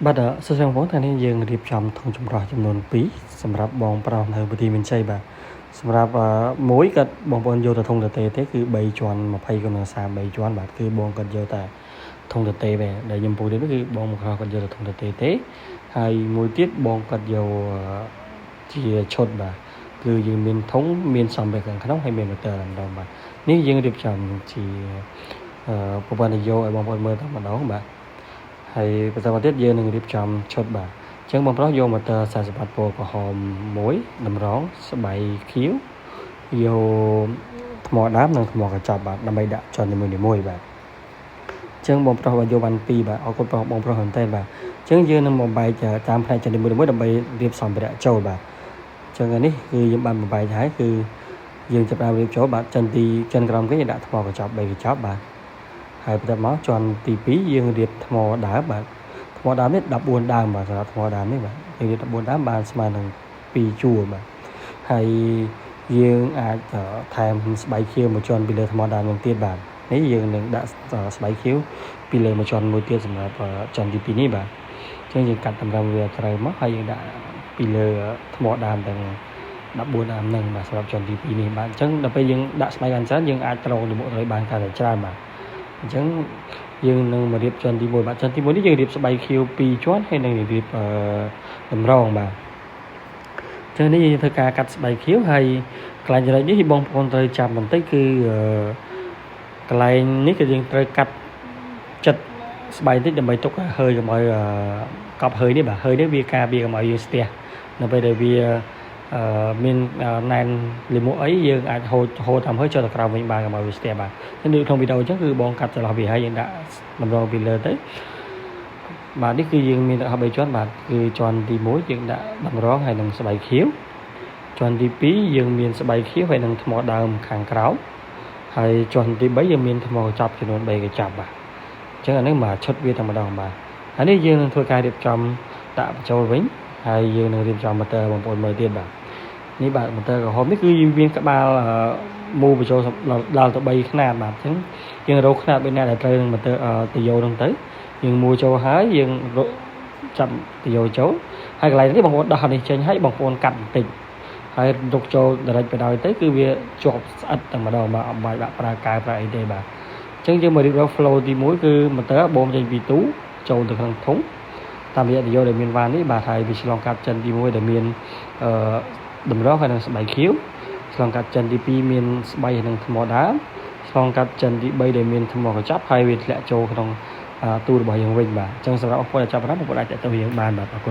បាទសួស្តីបងប្អូនថ្ងៃនេះយើងរៀបចំធុងចម្រោះចំនួន2សម្រាប់បងប្រុសនៅប្រទេសមានជ័យបាទសម្រាប់មួយគាត់បងប្អូនយកទៅធុងទទេទេគឺ3ជាន់20គុណនឹង33ជាន់បាទគឺបងគាត់យកតែធុងទទេပဲដែលខ្ញុំពូនេះគឺបងមកគាត់យកទៅធុងទទេទេហើយមួយទៀតបងគាត់យកជាឈុតបាទគឺយើងមានធុងមានសម្ភារៈខាងក្នុងហើយមានម៉ូទ័រតែម្ដងបាទនេះយើងរៀបចំជាប្រព័ន្ធនយោឲ្យបងប្អូនមើលតែម្ដងបាទហើយបន្តមកទៀតយើងនឹងរៀបចំឈុតបាទអញ្ចឹងបងប្រុសយកម៉ូទ័រ40វ៉ាត់ពណ៌ក្រហមមួយតម្រងស្បៃខៀវយកថ្មដើមនិងថ្មកញ្ចប់បាទដើម្បីដាក់ជាន់នីមួយៗបាទអញ្ចឹងបងប្រុសបាទយកបាន2បាទអរគុណបងប្រុសមែនតើបាទអញ្ចឹងយើងនឹងបំបែកតាមផ្នែកជាន់នីមួយៗដើម្បីរៀបសម្ភារៈចូលបាទអញ្ចឹងនេះគឺយើងបានបំបែកហើយគឺយើងចាប់ដើមរៀបចូលបាទចិនទីចិនក្រោមគេយើងដាក់ថ្មកញ្ចប់3កញ្ចប់បាទហើយបន្ទាប់មកជាន់ទី2យើងរៀបថ្មដើមបាទថ្មដើមនេះ14ដើមបាទសម្រាប់ថ្មដើមនេះបាទយើងរៀប14ដើមបានស្មើនឹង2ជួរបាទហើយយើងអាចថែមស្បៃខៀវមួយជាន់ពីលើថ្មដើមនឹងទៀតបាទនេះយើងនឹងដាក់ស្បៃខៀវពីលើមួយជាន់មួយទៀតសម្រាប់ជាន់ទី2នេះបាទអញ្ចឹងយើងកាត់តម្រឹមវាត្រូវមកហើយយើងដាក់ពីលើថ្មដើមទាំង14ដើមហ្នឹងបាទសម្រាប់ជាន់ទី2នេះបាទអញ្ចឹងដល់ពេលយើងដាក់ស្បៃកាន់ច្រើនយើងអាចត្រងទៅមុខត្រូវបានកាន់តែច្រើនបាទអញ្ចឹងយើងនឹងមករៀបជាន់ទី1បាទជាន់ទី1នេះយើងរៀបស្បៃខៀវ2ជាន់ហើយនឹងរៀបតម្រងបាទអញ្ចឹងនេះយើងធ្វើការកាត់ស្បៃខៀវហើយកន្លែងចំណុចនេះបងប្អូនត្រូវចាំបន្តិចគឺកន្លែងនេះគឺយើងត្រូវកាត់ចិត្តស្បៃបន្តិចដើម្បីទុកឲ្យហើយកុំឲ្យកប់ហើយនេះបាទហើយនេះវាការពារកុំឲ្យយើងស្ទះនៅពេលដែលវាមានណែនលិមួអីយើងអាចហូតហូរតាមហើយចូលទៅក្រោមវិញបានកុំឲ្យវាស្ទះបាទនេះក្នុងវីដេអូអញ្ចឹងគឺបងកាត់ចន្លោះវាហើយយើងដាក់តម្រងពីលើទៅបាទនេះគឺយើងមានទាំង3ជាន់បាទគឺជាន់ទី1យើងដាក់តម្រងហើយនឹងស្បៃខៀវជាន់ទី2យើងមានស្បៃខៀវហើយនឹងថ្មដើមខាងក្រោមហើយជាន់ទី3យើងមានថ្មកញ្ចប់ចំនួន3កញ្ចប់បាទអញ្ចឹងអានេះមកឈុតវាតែម្ដងបាទហើយនេះយើងនឹងធ្វើការរៀបចំដាក់បញ្ចូលវិញហើយយើងនឹងរៀបចំម៉ូទ័របងប្អូនមើលទៀតបាទនេះបាទម៉ូទ័រក្រហមនេះគឺមានក្បាលមូបញ្ចូលដល់ទៅ3ខ្នាតបាទអញ្ចឹងយើងរកខ្នាតបីណាដែលត្រូវនឹងម៉ូទ័រតយោហ្នឹងទៅយើងមួចូលហើយយើងចាប់តយោចូលហើយកន្លែងនេះបងប្អូនដោះអានេះចេញហើយបងប្អូនកាត់បន្តិចហើយរុកចូល direct ទៅដល់ទៅគឺវាជាប់ស្អិតតែម្ដងបាទអត់បាច់បាក់ប្រើកែប្រើអីទេបាទអញ្ចឹងយើងមករៀបរាប់ flow ទី1គឺម៉ូទ័របូមចេញពីទូចូលទៅក្នុងធុងតាមរយៈតយោដែលមានវ៉ាននេះបាទហើយវាឆ្លងកាត់ចិនទី1ដែលមានអឺតម្រងហើយនឹងស្បៃខៀវឆ្លងកាត់ចិនទី2មានស្បៃហើយនឹងថ្មដើមឆ្លងកាត់ចិនទី3ដែលមានថ្មកញ្ចប់ហើយវាធ្លាក់ចូលក្នុងទូរបស់យើងវិញបាទអញ្ចឹងសម្រាប់បងប្អូនដែលចាប់អារម្មណ៍បងប្អូនអាចទាក់ទងយើងបានបាទអរគុណ។